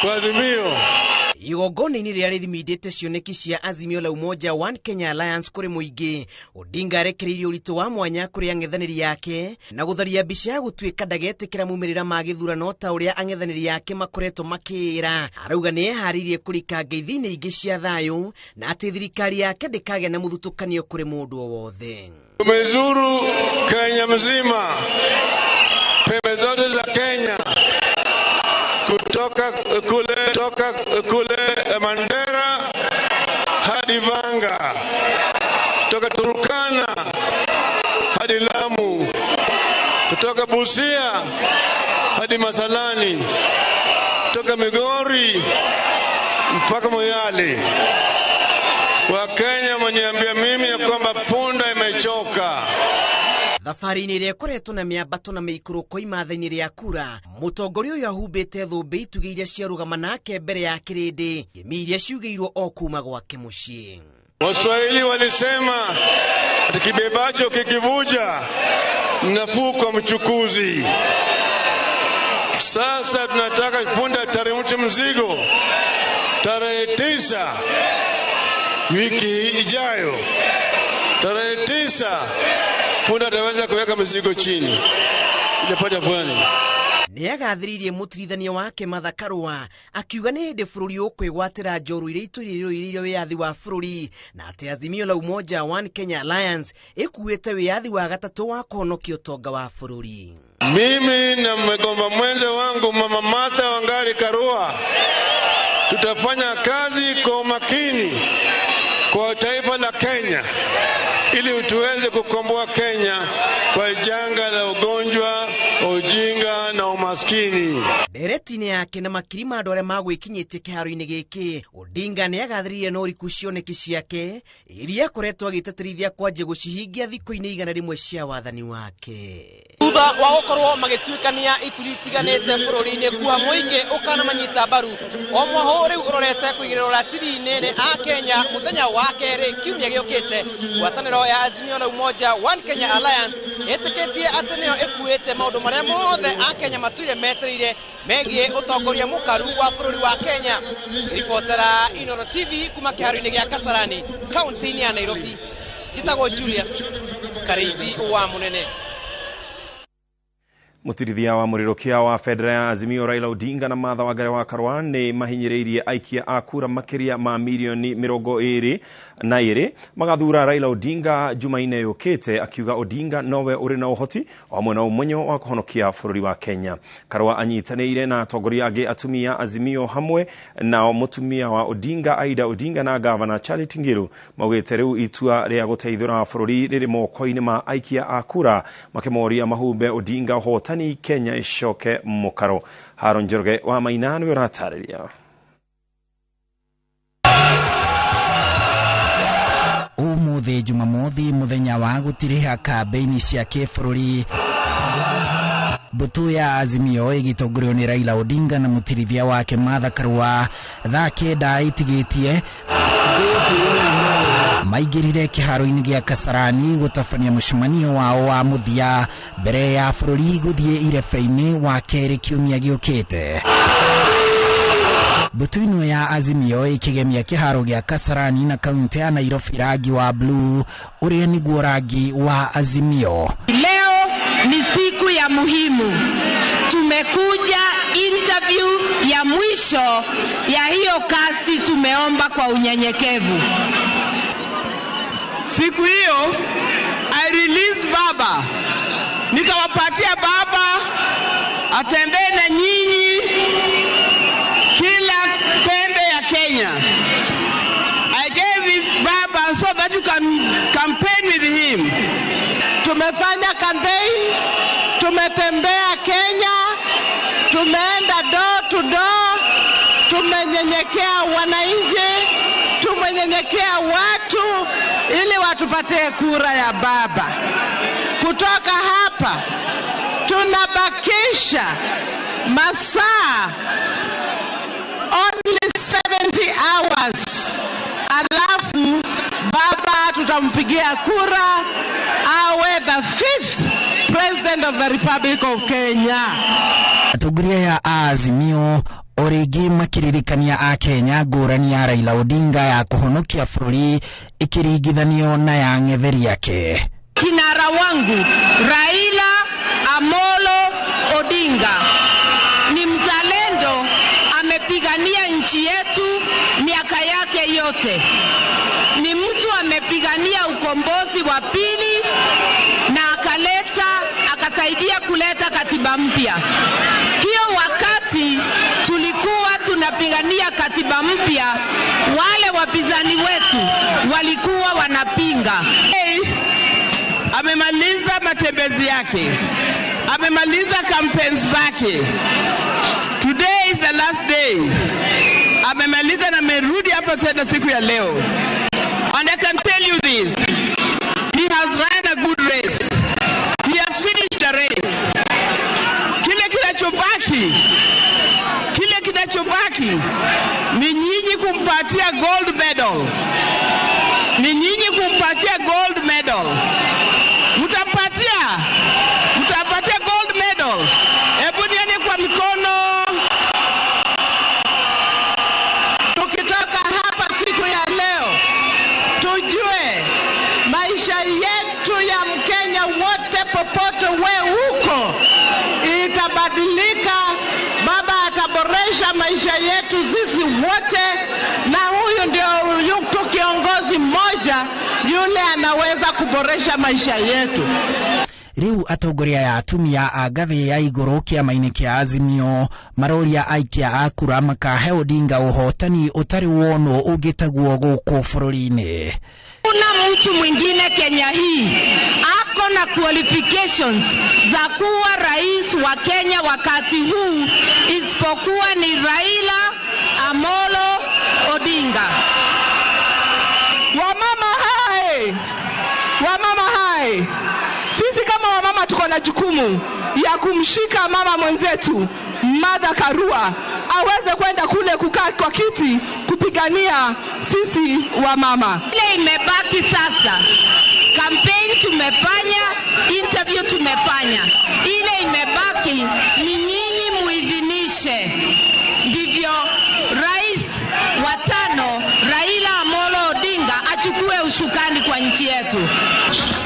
Kwa Azimio. Igongona-inĩ rĩrĩa rĩthimindĩte cioneki cia Azimio la Umoja One Kenya Alliance kũrĩ mũingĩ, Odinga arekereirie ũritũ wa mwanya kũrĩ ang'ethanĩri yake na gũtharia mbica ya gũtuĩka ndagetĩkĩra maumĩrĩra ma gĩthurano ta ũrĩa ang'ethanĩri yake makoretwo makĩĩra. Arauga nĩ eharĩirie kũrika ngeithi-inĩ ingĩ cia thayũ na atĩ thirikari yake ndĩkagĩa na mũthutũkanio kũrĩ mũndũ o wothe. Tumezuru Kenya mzima, pembe zote za Kenya, kutoka kule, toka kule Mandera hadi Vanga, kutoka Turkana hadi Lamu, kutoka Busia hadi Masalani, kutoka Migori mpaka Moyale. Wakenya wameniambia mimi ya kwamba punda imechoka. Thabarĩ-inĩ ĩrĩa ĩkoretwo na mĩambato na mĩikũrũko imatha-inĩ rĩa kura, mũtongoria ũyũ ahumbĩte thũmbĩ itugĩ iria ciarũgama nake mbere ya kĩrĩndĩ, ngemi iria ciugĩirwo o kuma gwake mũciĩ. Waswahili walisema ati kibebacho kikivuja nafuu kwa mchukuzi. Sasa tunataka punda teremshe mzigo tarehe 9 wiki ijayo. Tarehe 9 punda ataweza kuweka mzigo chini. Ijapata pwani. Nĩ agathĩrĩirie mũtirithania wake Martha Karua akiuga nĩ hĩndĩ bũrũri ũkwĩgwatĩra njoru iria itũirĩrĩire wĩyathi wa bũrũri na atĩ Azimio la Umoja One Kenya Alliance ĩkuĩte wĩyathi wa gatatũ wa kũhonokia ũtonga wa bũrũri. Mimi na mgomba mwenza wangu Mama Martha Wangari Karua tutafanya kazi kwa umakini kwa taifa la Kenya ili tuweze kukomboa Kenya kwa janga la ugonjwa, ujinga na umaskini. Ndereti-inĩ yake na makiri ma andũ arĩa magwĩkinyĩtie kĩharo-inĩ gĩkĩ, Odinga nĩ agathĩrĩirie na ũriku cioneki ciake iria akoretwo agĩtĩtĩrithia kwanjia gũcihingia thikũ-inĩ 100 cia wathani wake. Thutha wa gũkorwo magĩtuĩkania ituri itiganĩte bũrũri-inĩ kuha mũingĩ ũkanamanyita mbaru, o mwahũ rĩu ũrorete kũigĩrĩrwo ratiri-inĩ nĩ a Kenya mũthenya wa kerĩ kiumia gĩũkĩte. Ngwatanĩro ya Azimio la Umoja One Kenya Alliance ĩtĩkĩtie atĩ nĩyo ĩkuĩte maũndũ marĩa mothe a Kenya matũire metereire megiĩ ũtongoria mũkaru wa bũrũri wa Kenya. Ribotera Inooro TV kuma kĩharo-inĩ gĩa Kasarani, kaunti-inĩ ya Nairobi. Njĩtagwo Julius Karĩithi wa Mũnene. Mutirithia wa mũrĩrũkia wa bendera ya Azimio Raila Odinga na Martha Wangari wa Karua nĩ mahinyĩrĩirie aikia a kura makĩria ma mirioni 22 magathura Raila Odinga Jumaine yũkĩte, akiuga Odinga nowe ũrĩ na ũhoti o hamwe na ũmenyo wa kũhonokia bũrũri wa Kenya. Karua anyitanĩire na atongoria angĩ atumia Azimio hamwe nao mũtumia wa Odinga Aida Odinga na gavana Charity Ngilu maugĩte rĩu itua rĩa gũteithũra bũrũri rĩrĩ moko-inĩ ma aikia a kura, makĩmoria mahumbe Odinga ũhotani Kenya icoke mũkaro. Haron Njoroge wa Maina nĩwe ũratarĩria. Ũmũthĩ Jumamothi mũthenya wa gũtirĩha kambĩini cia kĩbũrũri, mbũtũ ya Azimio ĩgĩtongorio nĩ Raila Odinga na mũtirithia wake Martha Karua thaa 9 itigĩtie maingĩrire kĩharo-inĩ gĩa Kasarani gũtabania mũcemanio wao wa mũthia mbere ya bũrũri gũthiĩ irebe-inĩ wa kerĩ kiumia gĩũkĩte. Mbũtũ ĩno ya Azimio ĩkĩgemia kĩharo gĩa Kasarani na kaunti ya Nairobi rangi wa blue ũrĩa nĩguo rangi wa Azimio. Leo ni siku ya muhimu. Tumekuja interview ya mwisho ya hiyo kazi tumeomba kwa unyenyekevu. Siku hiyo I released baba. Nikawapatia baba atembee na nyinyi kila pembe ya Kenya. I gave it baba so that you can campaign with him. Tumefanya campaign, tumetembea Kenya, tumeenda door to door, tumenyenyekea wananchi, tumenyenyekea watu ili watupatie kura ya baba. Kutoka hapa tunabakisha masaa only 70 hours, alafu baba tutampigia kura awe the 5th president of the Republic of Kenya. Atongoria ya Azimio O rĩngĩ makĩririkania Akenya ngũrani ya Raila Odinga ya kũhonokia bũrũri ĩkĩringithanio na ya ng'etheri ake. Kinara wangu Raila Amolo Odinga ni mzalendo, amepigania nchi yetu miaka yake yote. Ni mtu amepigania ukombozi wa pili na akasaidia kuleta katiba mpya. Hiyo wakati tulikuwa tunapigania katiba mpya, wale wapinzani wetu walikuwa wanapinga. Hey, amemaliza matembezi yake, amemaliza campaigns zake. Today is the last day. Amemaliza na amerudi hapa tena siku ya leo. And I can tell you this, he has run a good race. He has finished the race. Kile kinachobaki ni nyinyi kumpatia gold medal. Ni nyinyi kumpatia gold medal. Mtapatia gold medal. Hebu nione kwa mikono. Tukitoka hapa siku ya leo, tujue maisha yetu ya Mkenya wote popote we huko itabadilika. Baba ataboresha maisha yetu sisi wote, na huyu ndio tu kiongozi mmoja yule anaweza kuboresha maisha yetu. Riu atongoria ya atumia a ngathĩ ya igũrũ kĩama-inĩ kĩa Azimio maroria aikia a kura makahe Odinga ũhotani ũtarĩ wonwo ũngĩtaguo gũkũ bũrũri-inĩ. Kuna mtu mwingine Kenya hii ako na qualifications za kuwa rais wa Kenya wakati huu isipokuwa ni Raila Amolo Odinga. Wamama hai! Wamama hai! Sisi kama wamama tuko na jukumu ya kumshika mama mwenzetu Martha Karua aweze kwenda kule kukaa kwa kiti kupigania sisi wamama. Ile imebaki sasa, campaign tumefanya, interview tumefanya, ile imebaki ni nyinyi muidhinishe, ndivyo rais wa tano Raila Amolo Odinga achukue usukani kwa nchi yetu.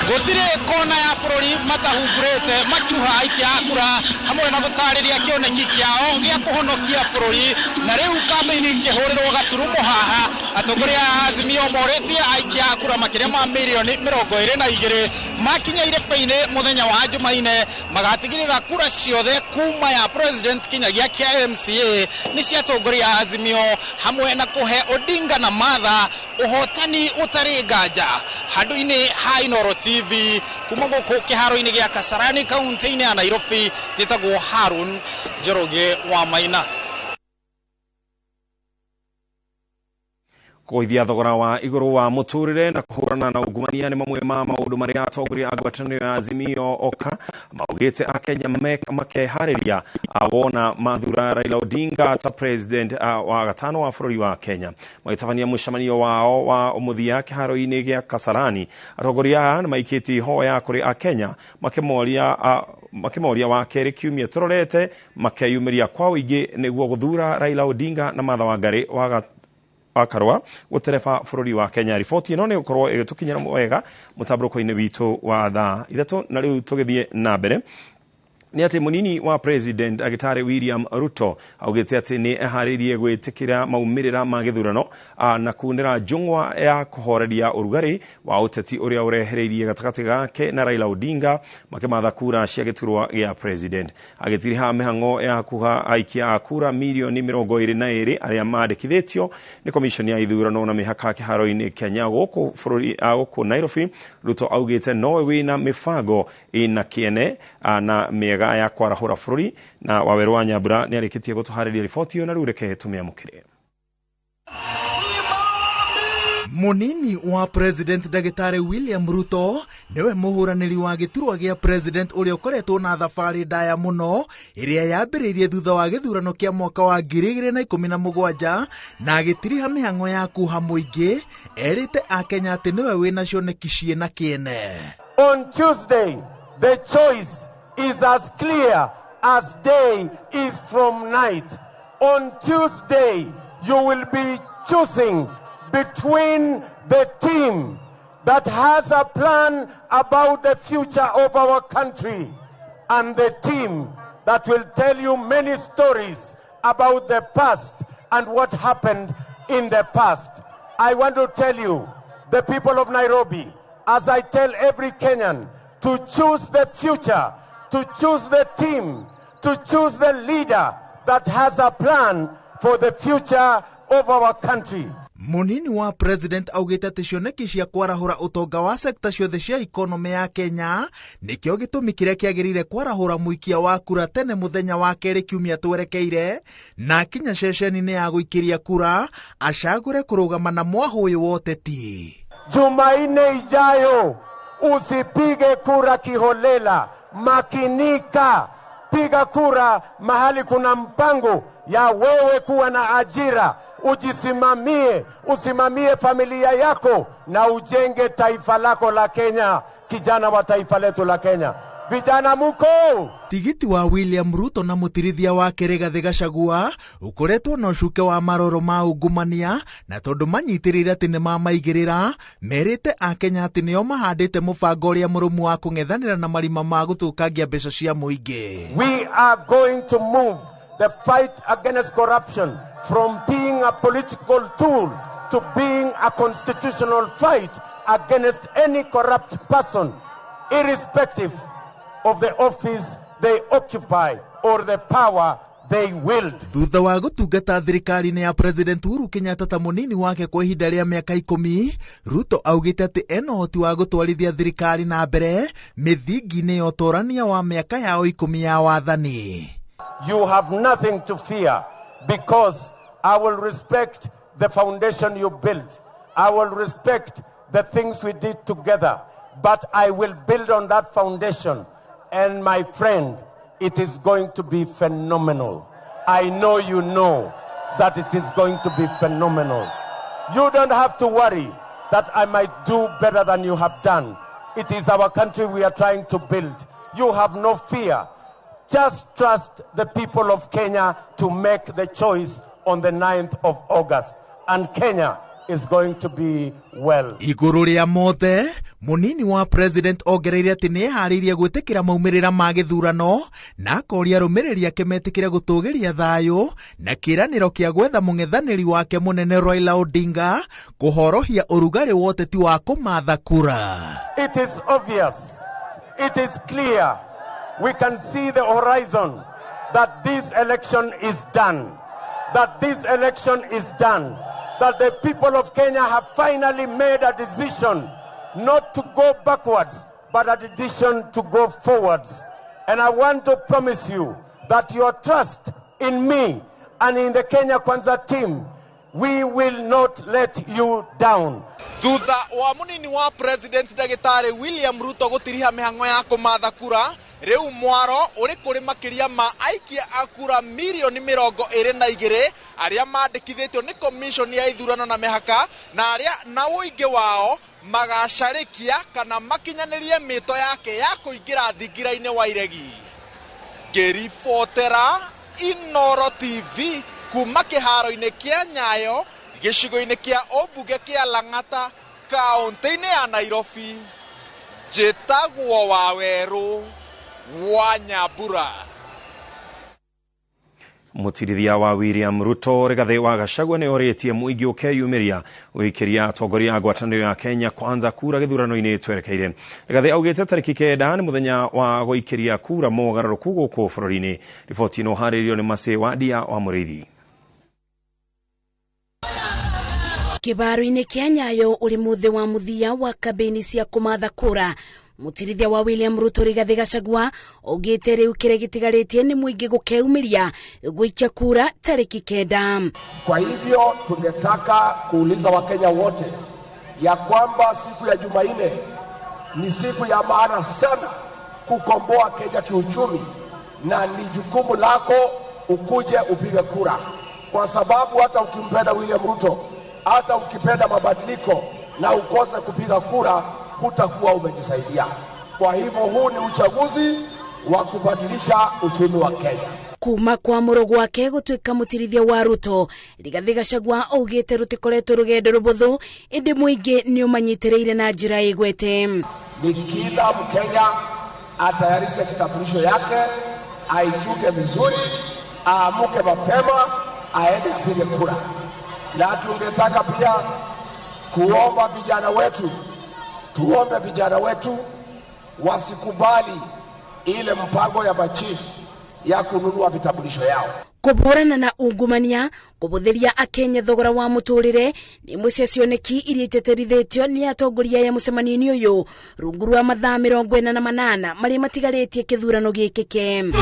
Gutire kona ya bururi matahungurite makiuha aikia a kura hamwe na gutariria kioneki kiao gia kuhonokia bururi, na riu kambeini ikihurirwo gaturumo haha atongoria a Azimio moretie aikia a kura makiria ma mirioni 22 makinya irebe-ini muthenya wa Jumaine magatigirira kura ciothe kuma ya president kinyagia kia MCA ni cia atongoria a Azimio hamwe na kuhe Odinga na Martha uhotani utari nganja. Handu-ini ha Inooro TV kuma guku kiharo-ini gia Kasarani kaunti-ini ya Nairobi, njitagwo Harun Njoroge wa Maina. Kũgũithia thogora wa igũrũ wa mũtũrĩre na kũhũrana na ungumania nĩ mamwe ma maũndũ marĩa atongoria a ngwatanĩro ya Azimio Oka maugĩte Akenya makeharĩria wona mathura Raila Odinga ta president wa gatano wa bũrũri wa Kenya. Magĩtabania mũcemanio wao wa mũthia kĩharo-inĩ gĩa Kasarani, atongoria aya nĩmaikĩtie ihoya kũrĩ Akenya makĩmoria wa kerĩ kiumia tũrorete makeyumĩria kwa ũingĩ nĩguo gũthura Raila Odinga na Martha Wangari wa Karua gũtereba bũrũri wa Kenya. Riboti ĩno nĩ gũkorwo ĩgĩtũkinyĩra wega mũtambũrũko-inĩ witũ wa thaa 3. Na rĩu tũgĩthiĩ na mbere nĩ atĩ mũnini wa president agĩtarĩ William Ruto augĩte atĩ nĩ eharĩirie gwĩtĩkĩra maumĩrĩra ma gĩthurano na kunĩra njũng'wa ya kũhoreria ũrugarĩ wa ũteti ũrĩa ũrehereirie gatagatĩ gake na Raila Odinga makĩmatha kura cia gĩturwa gĩa president. Agĩtiriha mĩhang'o ya kuha aikia a kura mirioni 22 arĩa mandĩkithĩtio nĩ commission ya ithurano na mĩhaka kĩharo-inĩ Kenya gũkũ bũrũri gũkũ Nairobi. Ruto augĩte nowe wĩna mĩbango ĩna kĩene na mĩega ya kwarahũra bũrũri. Na Waweru wa Nyambura nĩ arĩkĩtie gũtũharĩria riboti ĩyo na rĩu reke tũmĩamũkĩre. Munini wa president Ndagĩtarĩ William Ruto niwe mũhũranĩri wa gĩturwa gĩa president ũrĩa ũkoretwo na thabarĩ ndaya mũno ĩrĩa yambĩrĩirie thutha wa gĩthurano kĩa mwaka wa 2017 na agĩtiriha mĩhang'o ya kuha mũingĩ erĩte Akenya atĩ nĩwe wĩna cioneki ciĩna kĩene. On Tuesday, the choice is as clear as day is from night. On Tuesday, you will be choosing between the team that has a plan about the future of our country and the team that will tell you many stories about the past and what happened in the past. I want to tell you, the people of Nairobi, as I tell every Kenyan, to choose the future, to choose the team, to choose the leader that has a plan for the future of our country. Munini wa president augite atĩ cioneki cia kwarahũra ũtonga wa sekta ciothe cia ikonomĩ ya Kenya nĩkĩo gĩtũmi kĩrĩa kĩagĩrĩire kwarahũra mũikia wa kura tene mũthenya wa kerĩ kiumia twerekeire, na akinya ceceni-inĩ ya gũikĩria kura acagũre kũrũgama na mwahũ ũyũ wa ũteti. Jumanne ijayo usipige kura kiholela, makinika. Piga kura mahali kuna mpango ya wewe kuwa na ajira, ujisimamie, usimamie familia yako na ujenge taifa lako la Kenya, kijana wa taifa letu la Kenya. Vijana muko Tigiti wa William Ruto na mutirithia wake Rigathi Gachagua ukoretwo na ucuke wa maroro ma ungumania na tondu manyitirire ati ni mamaigirira merite akenya ati nio mahandite mubango uria murumu wa kung'ethanira na marima ma guthukangia mbeca cia muingi. We are going to move the fight against corruption from being a political tool to being a constitutional fight against any corrupt person, irrespective of the office they occupy or the power they wield. Thutha wa gũtungata thirikari-inĩ ya President Uhuru Kenyatta ta mũnini wake kwa ihinda rĩa mĩaka 10, Ruto augĩte atĩ ena ũhoti wa gũtwarithia thirikari na mbere mĩthingi-inĩ ya ũtũrania wa mĩaka yao 10 ya wathani. You have nothing to fear because I will respect the foundation you built. I will respect the things we did together, but I will build on that foundation. And my friend, it is going to be phenomenal. I know you know that it is going to be phenomenal. You don't have to worry that I might do better than you have done. It is our country we are trying to build. You have no fear. Just trust the people of Kenya to make the choice on the 9th of August. And Kenya is going to be well. Igũrũ rĩa mothe, munini wa president ongereire atĩ nĩeharĩirie gwĩtĩkĩra maumĩrĩra ma gĩthurano na akoria arũmĩrĩri ake metĩkĩre gũtũgĩria thayũ na kĩĩranĩro kĩa gwetha mũng'ethanĩri wake mũnene Raila Odinga kũhorohia ũrugarĩ wa ũteti wa kũmatha kura. It is obvious, it is clear, we can see the horizon that this election is done, that this election is done, that the people of Kenya have finally made a decision not to go backwards, but a decision to go forwards. And I want to promise you that your trust in me and in the Kenya Kwanza team, we will not let you down. Thutha wa munini wa President Ndagĩtarĩ William Ruto gũtiriha mĩhang'o ya kũmatha kura, rĩu mwaro ũrĩ kũrĩ makĩria ma aikia a kura mirioni 22 arĩa mandĩkithĩtio nĩ commission ya ithurano na mĩhaka na arĩa na ũingĩ wao magacarĩkia kana makinyanĩrie mĩto yake ya kũingĩra thingira-inĩ wa iregi. Ngĩribotera Inooro TV kuma kĩharo-inĩ kĩa Nyayo gĩcigo-inĩ kĩa ũmbunge kĩa Lang'ata kaũntĩ-inĩ ya Nairobi, njĩtagwo Wawerũ wa Nyambura. Mutirithia wa William Ruto Rigathi wa Gachagua nĩ orĩtie mũingĩ ũkeyumĩria gũikĩria atongoria a ngwatanĩro ya Kenya Kwanza kura gĩthurano-inĩ twerekeire. Rigathi augĩte tarĩki 9 nĩ mũthenya wa gũikĩria kura mogarũrũku gũkũ bũrũri-inĩ. Riboti ĩno harĩrĩirio nĩ Macĩ Wandia wa Mũrĩithi. Kĩbaro-inĩ kĩa Nyayo ũrĩ mũthĩ wa mũthia wa kambĩini cia kũmatha kura, Mutirithia wa William Ruto Rigathi Gachagua augĩte rĩu kĩrĩa gĩtigarĩtie nĩ mũingĩ gũkeumiria gũikia kura tarĩki 9. Kwa hivyo tungetaka kuuliza Wakenya wote ya kwamba siku ya Jumanne ni siku ya maana sana kukomboa Kenya kiuchumi, na ni jukumu lako ukuje upige kura, kwa sababu hata ukimpenda William Ruto, hata ukipenda mabadiliko na ukose kupiga kura, hutakuwa umejisaidia. Kwa hivyo huu ni uchaguzi wa kubadilisha uchumi wa Kenya. Kuma kwamũrwo gwake gũtuĩka mũtirithia wa Ruto, Rigathĩ Gachagua augĩte rũtikoretwo rũgendo rũbũthũ, ĩndĩ mũingĩ nĩ ũmanyitĩrĩire na njĩra ĩgwete. Ni kila Mkenya atayarishe kitambulisho yake, aichuke vizuri, aamuke mapema, aende apige kura. Na tungetaka pia kuomba vijana wetu, tuombe vijana wetu wasikubali ile mpango ya machifu ya kununua vitambulisho yao. Kũhũrana na ungumania, kũbũthĩria akenya thogora wa mũtũrĩre nĩ imwe cia cioneki iria iteterithĩtio nĩ atongoria aya mũcemanio-inĩ ũyũ rungu rwa mathaa 48 marĩa matigarĩtie kĩthurano gĩkĩke.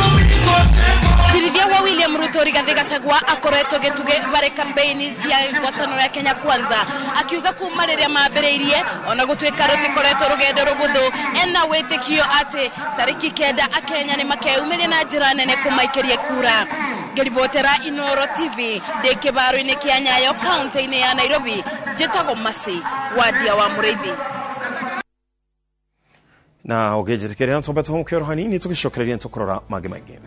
Tirithia wa William Ruto Rigathi Gachagua akoretwo gĩtugĩ barĩ kambeini cia ngwatanĩro ya Kenya Kwanza, akiuga kuma rĩrĩa mambĩrĩirie ona gũtuĩka rũtikoretwo rũgendo rũbũthũ, ena wĩtĩkio atĩ tarĩki 9 akenya nĩ makeyumĩria na njĩra nene kũmaikĩria kura. Ngĩribotera Inooro TV ndĩ kĩbaro-inĩ kĩa Nyayo kaunti-inĩ ya Nairobi, njĩtagwo Mercy Wadia wa Mũrĩithi. Na ũngĩnjĩtĩkĩria twambe tũhũmũke oro hanini tũgĩcokereria nĩtũkũrora mangĩ maingĩ.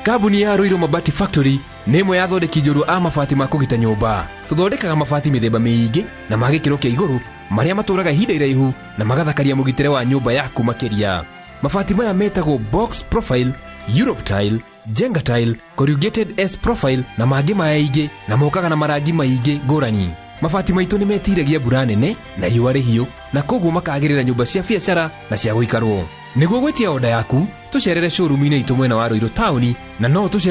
Kambuni ya Ruiru Mabati Factory nĩ ĩmwe ya athondeki njorua a mabati ma kũgita nyũmba. Tũthondekaga mabati mĩthemba mĩingĩ na ma gĩkĩro kĩa igũrũ marĩa matũraga ihinda iraihu na magathakaria mũgitĩre wa nyũmba yaku makĩria. Mabati maya metagwo box profile, Europe tile, Jenga tile, corrugated S profile na mangĩ maingĩ na mokaga na marangi maingĩ ngũrani. Mabati maitũ nĩ metiragia mbura nene na riũa rĩhiũ na koguo makagĩrĩra nyũmba cia biacara na cia gũikarwo. Nĩguo gwĩtia oda yaku, tũcerere showroom-inĩ itũ mwena wa Ruiru taũni na no tũcere